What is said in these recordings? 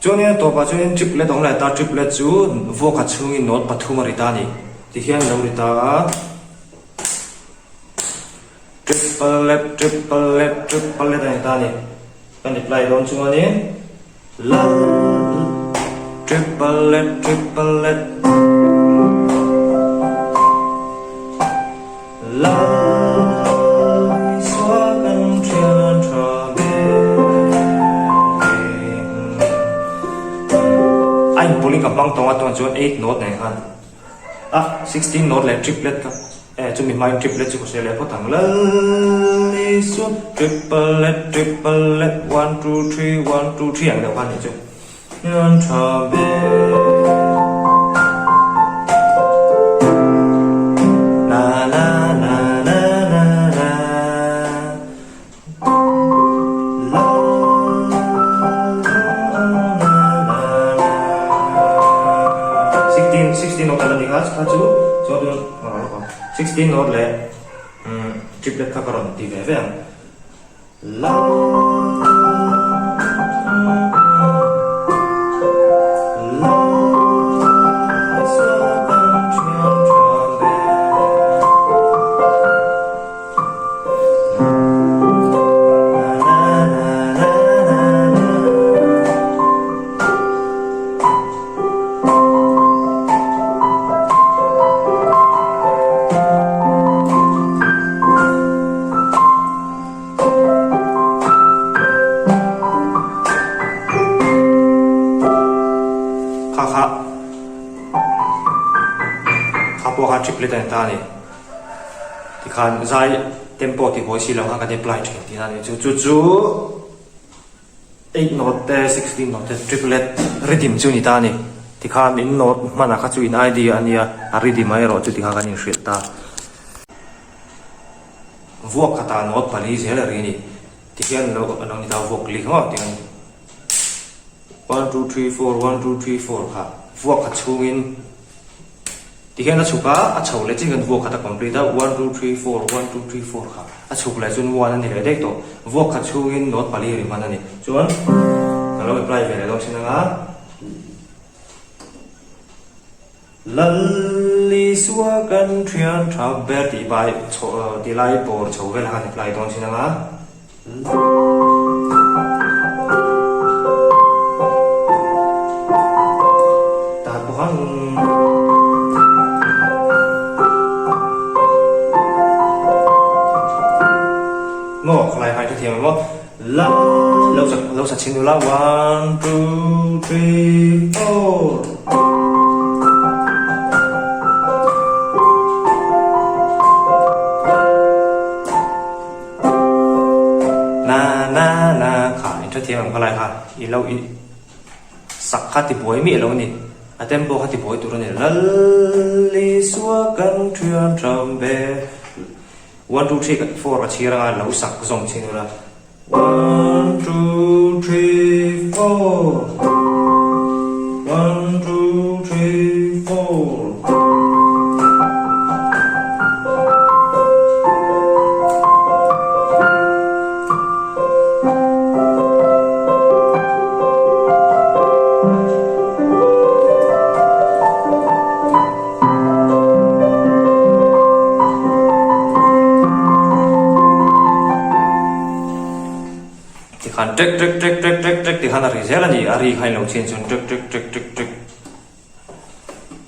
Chuanin a tawpah chuanin triplet a awm leh ta, triplet chu vuakhat chhungin note pathum a ri ta a ni. Tihian a lo ri ta a. Triplet, triplet, triplet a ni ta a ni. Kan reply dawn chuanin Lal triplet, triplet Lal Isua kan thian tha ber A inpawlin ka hmang tawng a tuan chuan eight note nen khan a 16 note leh triplet kha eh chumi hmain triplet chu ka hria leh phawt ang Lal Isua triplet triplet one two three one two three ang deuh kha a nih chu Thian tha ber La la la la la la La la la la 16 16 note ala ni kha kha chu chuan tun 16 note leh triplet kha ka rawn ti ve ve ang La La Isua kan thian tha ber Kha kha kha pawh kha triplet a ni ta a ni. Tikhan zai tempo tih hawi si lo khan kan apply thin tihna a ni. Chu chu chu eight note te 16 note te triplet rhythm chu a ni ta a ni. Tikhan in note hmanah kha chu in idea a nia, a rhythm erawh chu tikhan kan inhrilh ta. Vuak khatah note pali zel a ri a ni. Tihian lo a lo ni ta vuak li kha maw tiang one two three four one two three four kha vuak khat chhungin tihian a chhuk a a chho leh chin kan vuak khat a complete a one two three four one two three four kha a chhuk leh chuan one a ni leh daih tawh vuak khat chhungin note pali a ri hman a ni chuan ka lo apply ve leh dawn thin anga. Lal Isua kan thian tha ber tih bai chho tih lai bawr chho vel khan apply dawn thin anga. Tah pawh khan maw khalai khai hrethiam ang maw Lal lo sa lo sa chhin ula one two three four. Na na na kha in hrethiam ang khalai kha i lo i sak kha ti buai miah lo a ni a tempo kha ti buai tur a ni Lal Isua kan thian tham ve. One two three four ka chhir anga lo sak zawng chhin ula. One two three four One two three four Tikhan ṭek ṭek ṭek ṭek ṭek ṭek tikhan a ri zel a ni. A ri kha in lo chhin chuan ṭek ṭek ṭek ṭek ṭek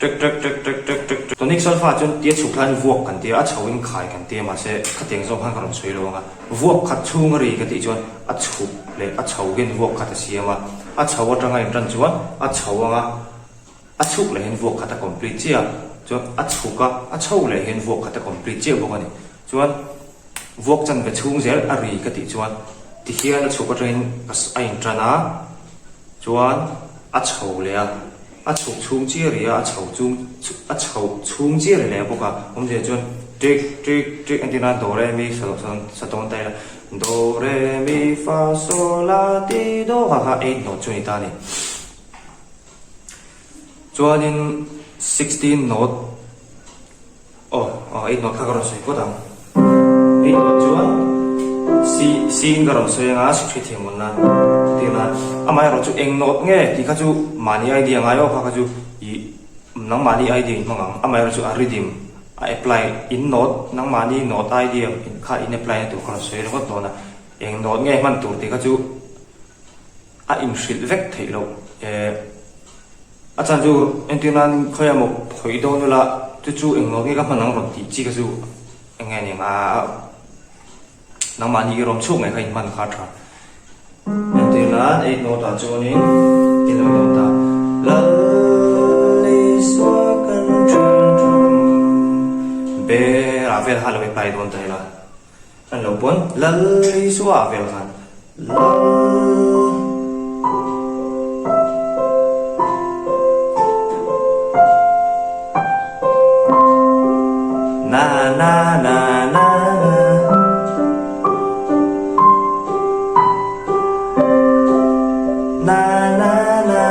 ṭek ṭek ṭek ṭek ṭek ṭek ṭek. Tonic solfa chuan tia chhuk khan vuak kan tia, a chho in khai kan tia mahse khatiang zawng khan ka rawn sawi lo ang a. Vuak khat chhung a ri ka tih chuan a chhuk leh a chho hian vuak khat a siam a, a chho atanga inṭan chuan a chho ang a. A chhuk leh hian vuak khat a complete chiah a, chuan a chhuk a, a chho leh hian vuak khat a complete chiah bawk a ni. Chuan vuak chanve chhung zel a ri ka tih chuan tihian a chhuk atangin a intan a, chuan a chho leh a, a chhuk chhung chiah ri a, a chho chung a chho chhung chiah ri leh bawk a, awmzia chuan tik tik tik entir nan do re mi sa sa dawn ta ila do re mi fa sol la ti do kha kha eight note chu a ni ta a ni. Chuanin 16 note aw aw eight note kha ka rawn sawi phawt ang. Eight note chuan C C in ka rawn sawi anga sikri thiam awn nan. Tir nan amaherawh chu eng note nge tih kha chu mahni idea ngai awk kha kha chu ih nangmahni idea in hmang ang. Amaherawh chu a rhythm a apply in note nangmahni note idea kha in apply na tur kha rawn sawi ringawt dawn a. Eng note nge hman tur tih kha chu a inhrilh vek theih loh. A chan chu entir nan khawi emaw khawih dawn ula chu chu eng note nge ka hman ang rawn tih chi kha chu eng nge nia nangmahni i rawm chhuak ngei kha inhman kha a tha. Entir nan eight note ah chuanin ilo note ah Lalisua kan thian thum ber ah vel kha lo apply dawn ta ila. An lo pawn Lal Isua ah vel khan Lal. Na na na na na. Na na na.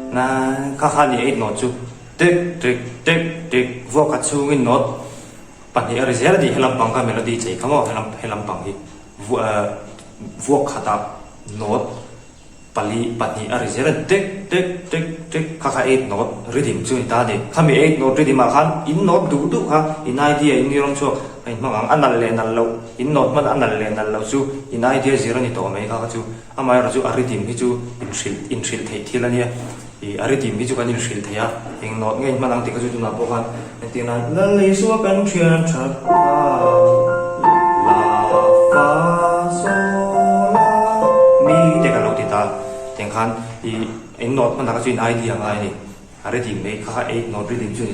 Na kha kha ni eight note chu tik tik tik tik vuak khat chhungin note pahnih a ri zel a ni helam pang kha melody chei kha maw helam helam pang hi vuak khatah note Pali, pahnih a ri zel a, tek, tek, tek, tek, kha kha eight note rhythm chu a ni ta a ni. Khami eight note rhythm ah khan in note duh duh kha in idea in rawng chhuak a inhmang ang, a nalh leh nalh loh, in note hman a nalh leh nalh loh chu in idea zir a ni tawh mai kha kha chu. Amaherawh chu a rhythm hi chu inhrilh inhrilh theih thil a nia, ih a rhythm hi chu kan inhrilh thei a, eng note nge inhman ang tih kha chu tunah pawh khan entir nan Lal Isua kan thian that a, la fa saw la mi te kan lo ti ta tiang khan ih in note hman ah kha chu in idea ngai a ni, a rhythm mai kha kha eight note rhythm chu a ni.